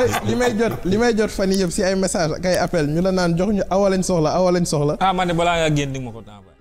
li may jot fan yii yëpp si ay message ak ay appel ñu la naan jox ñu awa lañ soxla. ah man de balaa ngaa génn di ma ko envoyé.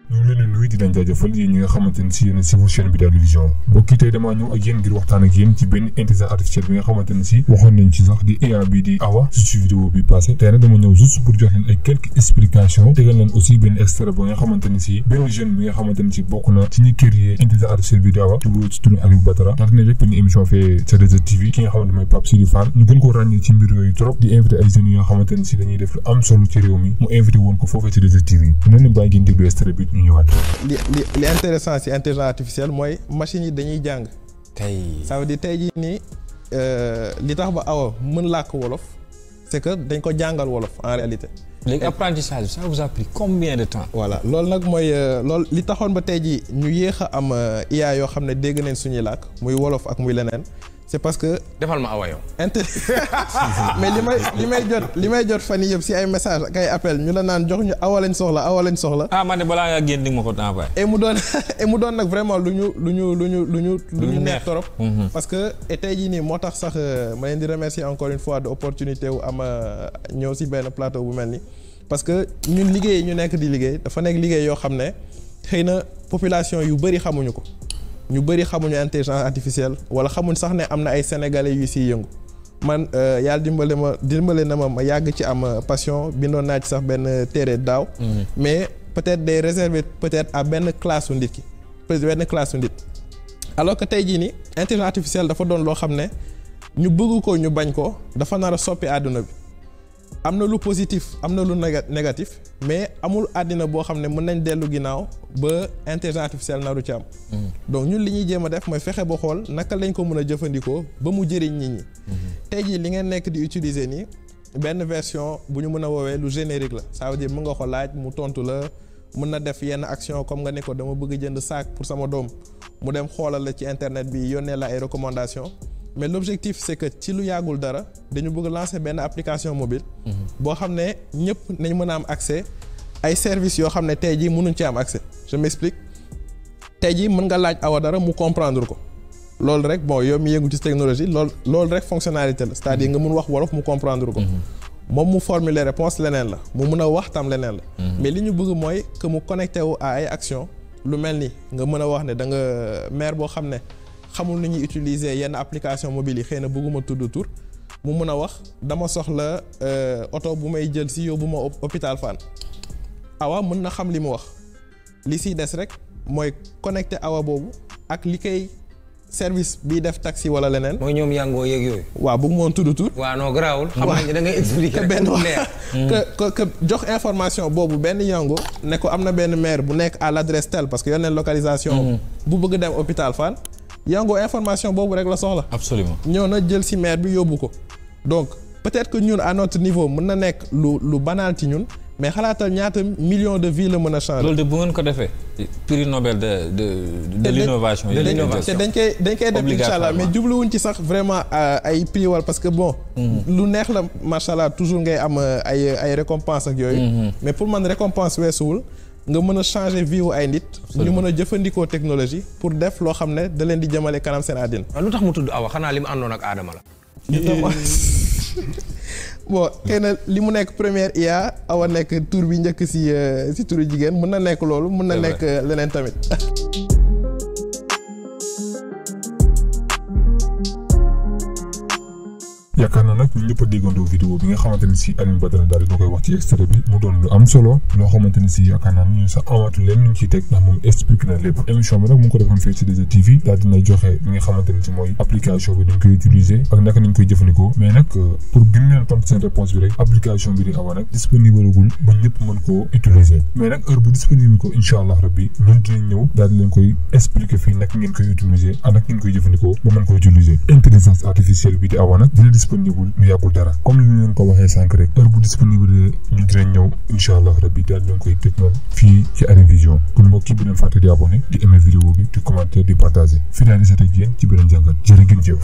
ñu ngi leen di nuyu di leen jaajëfal yéen ñi nga xamante ni si yéen si bu chaîne bi Bidar Vision mbokk yi tey damaa ñëw ak yéen ngir waxtaan ak yéen ci benn intelligence artificielle bi nga xamante ne si waxoon nañ ci sax di IA bi di Awa ci vidéo bi passé tey nag dama ñëw juste pour jox leen ay quelques explications tegal leen aussi benn extrait ba nga xamante ne si benn jeune bi nga xamante ne si bokk na ci ñi créé intelligence artificielle bi di Awa ci turu Aliou Badara daal dina def benn émission fee ca 2STV ki nga xamante mooy Pape Sidi Fall ñu gën ko ràññee ci mbir yooyu trop di invité ay jeunes yi nga xamante ne si dañuy def lu am solo ci réew mi mu invité woon ko foofee ci 2STV dina leen bàyyi ngeen déglu extrait bi ñu ñëwaat. li intéressant ci intelligence artificielle mooy machines yi dañuy jàng. ça veut dire tey jii nii li tax ba Awa mën làkk wolof c'est que dañ ko jàngal wolof en réalité. léegi apprentissage ça vous a pris combien de temps. voilà loolu nag mooy loolu li taxoon ba tey jii ñu yéex a am IA yoo xam ne dégg nañ suñuy làkk muy wolof ak muy leneen c'est parce que. defal ma Awa yow. mais li may jot fan yii yëpp si ay message ak ay appel ñu la naan jox ñu awa lañ soxla. ah man de balaa ngaa génn di ma ko envoyé. et mu doon nag vraiment lu ñu neex trop. parce que tey jii nii moo tax sax ma leen di remercier encore une fois de opportunité wu am ñëw si benn plateau bu mel ni parce que ñun liggéey ñu nekk di liggéey dafa nekk liggéey yoo xam ne xëy na population yu bëri xamuñu ko. ñu bëri xamuñu intelligence artificielle wala xamuñ sax ne am na ay sénégalais yu siy yëngu man yàlla dimbale na ma yàgg ci am passion bindoon naa ci sax benn téere daaw. mais peut-être day réservé peut-être à benn classe su nit ki benn classe su nit. alors que tey jii nii intelligence artificielle dafa doon loo xam ne ñu bëgg ko ñu bañ ko dafa nar a soppi àdduna bi. am na lu positif am na lu négatif mais amul àddina boo xam ne mën nañ dellu ginnaaw ba intelligence artificielle naru ci am. donc ñun li ñuy jéem a def mooy fexe ba xool naka lañ ko mën a jëfandikoo ba mu jëriñ nit ñi. tey jii li ngeen nekk di utiliser nii benn version bu ñu mën a woowee lu générique la ça veut dire mën nga ko laaj mu tontu la mën na def yenn action comme nga ne ko dama bëgg jënd sac pour sama doom mu dem xoolal la ci internet bi yónnee la ay recommandations. mais l'objectif c'est que ci lu yàggul dara dañu bëgg lancer benn application mobile. boo xam ne ñëpp nañ mën a am accès ay services yoo xam ne tey jii mënuñ ci am accès je m'explique tey jii mën nga laaj Awa dara mu comprendre ko loolu rek bon yow mi yëngu ci technologie loolu rek fonctionnalité la c'est-à-dire nga mun wax wolof mu comprendre ko. moom mu formuler réponse leneen la mu mun a wax tam leneen la. mais li ñu bëgg mooy que mu connecté wu à ay actions lu mel ni nga mën a wax ne da nga maire boo xam ne. xamul ni ñuy utiliser yenn application mobile yi xëy na bëgguma tudd tur mu mën a wax dama soxla oto bu may jël si yóbbu ma hôpital Fann Awa mën na xam li mu wax li siy des rek mooy connecté Awa boobu ak li koy service biy def taxi wala leneen. mooy ñoom yàngoo yeeg yooyu. waaw bëgg moon tudd tur. waaw non garaawul. xam nañ da ngay expliquer benn que jox information boobu benn yango ne ko am na benn maire bu nekk à l'adresse telle parce que yónnee localisation. bu bëgg dem hôpital Fann. Yango information boobu rek la soxla. absolument ñëw na jël ci maire bi yóbbu ko donc peut-être que ñun à notre niveau mën na nekk lu banal ci ñun mais xalaatal ñaata millions de vies la mën a changer. loolu de bu ngeen ko defee. prix Nobel de l'innovation. te dañ koy def inchallah mais jubluwuñ ci sax vraiment ay prix wala parce que bon. lu neex la macha allah toujours ngay am ay récompenses ak yooyu. mais pour man récompense weesuwul. nga mën a changer vie wu ay nit. ñu mën a jëfandikoo technologie pour def loo xam ne da leen di jëmale kanam seen àddina. waaw lu tax mu tudd Awa xanaa li mu àndoon ak Adama la. bon xëy na li mu nekk première IA Awa nekk tur bi njëkk si turu jigéen mën na nekk loolu. mën na nekk leneen tamit. yaakaar naa nag ñun ñëpp a déggandoo vidéo bi nga xamante ne si Aliou Badara daal dina koy wax ci extrait bi mu doon lu am solo loo xamante ne si yaakaar naa ñun sax amatu leen ñu ciy teg ndax moom explique na lépp émission bi nag mu ngi ko defoon fii ci 2STV daal dina joxe li nga xamante ne si mooy application bi dañ koy utiliser ak naka nañ koy jëfandikoo mais nag pour gën leen tontu seen réponse bi rek application bi di Awa nag disponible gul ba ñëpp mën koo utiliser mais nag heure bu disponible ko incha allah rabbi ñun dinañ ñëw daal di leen koy expliquer fii naka ngeen koy utiliser ak naka ngeen koy jëfandikoo ba mën ko utiliser intelligence artificielle bi di Awa nag dina disponible lu yàggul dara comme li ñu leen ko waxee sànq rek heure bu disponible ñu dinañ ñëw incha allah rabbi daal di leen koy tegnal fii ci Aliou Vision kon mbokk yi bu leen fàtte di abonné di aimer vidéo bi di commenter di partager fi daal di seet ak yéen ci beneen jàngat jërë ngeen jëf